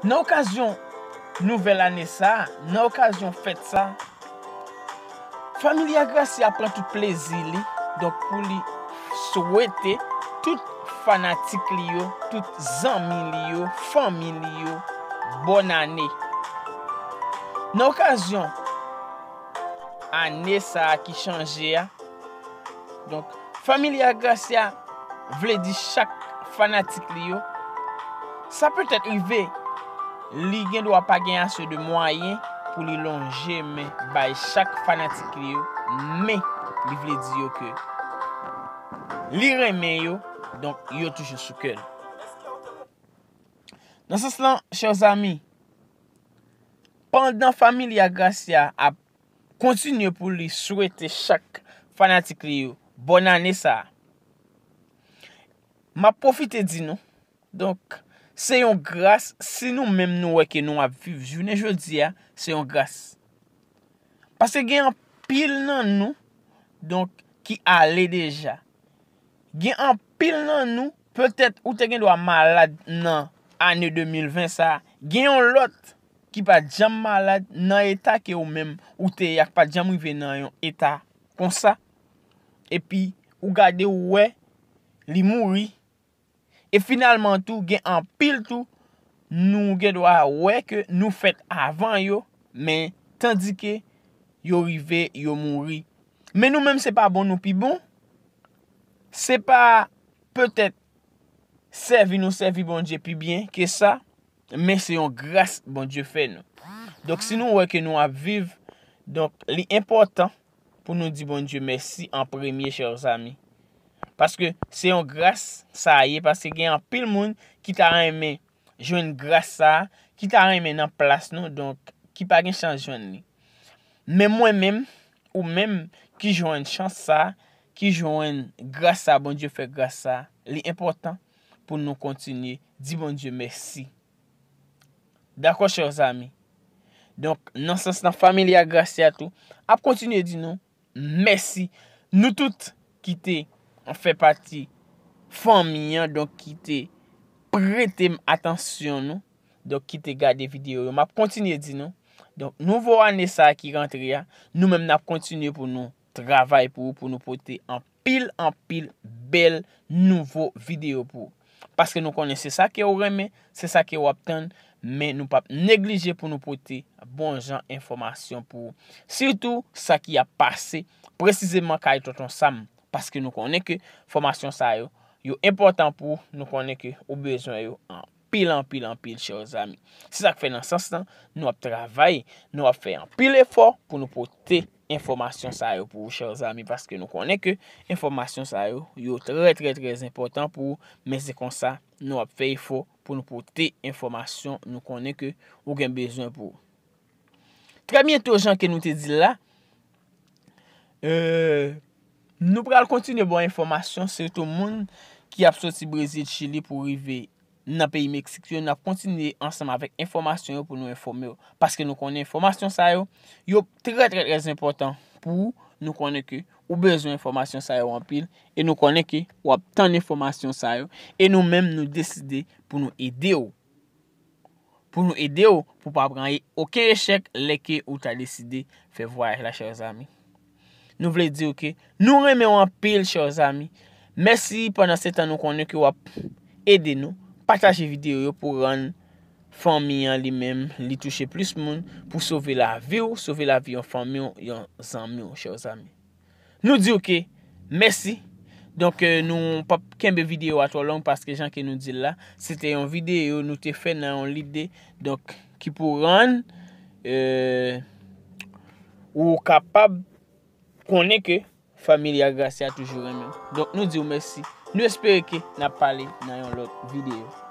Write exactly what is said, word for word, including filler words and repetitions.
Nan okazyon nouvèl ane sa a, nan okazyon fèt sa a, Familya Gracia pran tout plezi li, donk, pou li swete tout fanatik li yo, tout zanmi li yo, fanmi li yo, bòn ane. Nan okazyon ane sa a ki chanje a, donk, Familya Gracia vle di chak fanatik li yo. Sa petèt rive, li gen dwa pa gen ase de mwayen pou li lonje men bay chak fanatik li yo, men li vle di yo ke li renmen yo, donk yo toujou sou kè l. Nan sans lan, chè zanmi, pandan Familya Gracia ap kontinye pou li swete chak fanatik li yo bòn ane sa a, m ap pwofite di nou, donk, se yon gras si nou menm nou wè ke nou ap viv jounen jodi a, se yon gras. Paske gen anpil nan nou, donk, ki ale deja. Gen anpil nan nou, petèt ou te gen dwa malad nan ane de mil ven sa a. Gen yon lòt ki pa t janm malad nan eta ke ou menm ou te ye a, k pa t janm rive nan yon eta konsa. Epi, ou gade, ou wè, li mouri. E finalman tou, gen anpil tou, nou gen dwa wè ke nou fèt avan yo, men tandike yo rive, yo mouri. Men nou menm, se pa bon nou pi bon. Se pa petèt sèvi nou sèvi Bondye pi byen ke sa, men se yon gras Bondye fè nou. Donk, si nou wè ke nou ap viv, donk, li enpòtan pou nou di Bondye mèsi an premye, chè zanmi. Paske se yon gras sa a ye, paske gen anpil moun ki ta renmen jwenn gras sa a, ki ta renmen nan plas nou, donk, ki pa gen chans jwenn li. Men mwen menm, ou menm, ki jwenn chans sa a, ki jwenn gras sa a, Bondye fè gras sa a, li enpòtan pou nou kontinye di Bondye mèsi. Dakò, chè zanmi. Donk, nan sans lan, Familya Gracia tou ap kontinye di nou mèsi. Nou tout ki te fè pati fanmi an, donk ki te prete m atansyon nou, donk ki te gade videyo yo, m ap kontinye di nou. Donk, nouvo ane sa a ki rantre a, nou menm n ap kontinye pou nou travay pou ou, pou nou pote anpil, anpil bèl nouvo videyo pou ou. Paske nou konnen se sa ke ou renmen, se sa ke w ap tann, men nou p ap neglije pou nou pote bon jan enfòmasyon pou ou. Sitou sa ki ap pase presizeman kay Tonton Sam, paske nou konnen ke fòmasyon sa yo, yo enpòtan pou ou, nou konnen ke ou bezwen yo anpil, anpil, anpil, chè zanmi. Se sa k fè nan sans lan, nou ap travay, nou ap fè anpil efò pou nou pote enfòmasyon sa yo pou ou, chè zanmi, paske nou konnen ke enfòmasyon sa yo, yo trè, trè, trè enpòtan pou ou, men se konsa, nou ap fè efò pou nou pote enfòmasyon nou konnen ke ou gen bezwen pou ou. Trè byento, jan ke nou te di l la, euh, nou pral kontinye ba w enfòmasyon, sitou moun ki ap soti Brezil, Chili pou rive nan peyi Meksik yo, n ap kontinye ansanm avèk enfòmasyon yo pou nou enfòme w. Paske nou konnen enfòmasyon sa yo, yo trè, trè, trè enpòtan pou ou. Nou konnen ke ou bezwen enfòmasyon sa yo anpil. E nou konnen ke w ap tann enfòmasyon sa yo. E nou menm, nou deside pou nou ede w. Pou nou ede w, pou pa pran okenn echèk lè ke ou ta deside fè vwayaj la, chè zanmi. Nou vle di w ke nou renmen w anpil, chè zanmi. Mèsi pandan se tan nou konnen ke w ap ede nou. Pataje videyo yo pou rann fanmi an li menm, li touche plis moun, pou sove lavi w, sove lavi yon fanmi w, yon zanmi w, chè zanmi. Nou di w ke mèsi. Donk, euh, nou p ap kenbe videyo a twò long paske jan ke nou di l la, se te yon videyo nou te fè nan yon lide, donk, ki pou rann, euh, ou kapab konnen ke Familya Gracia toujou renmen w. Donk, nou di w mèsi. Nou espere ke n ap pale nan yon lòt videyo.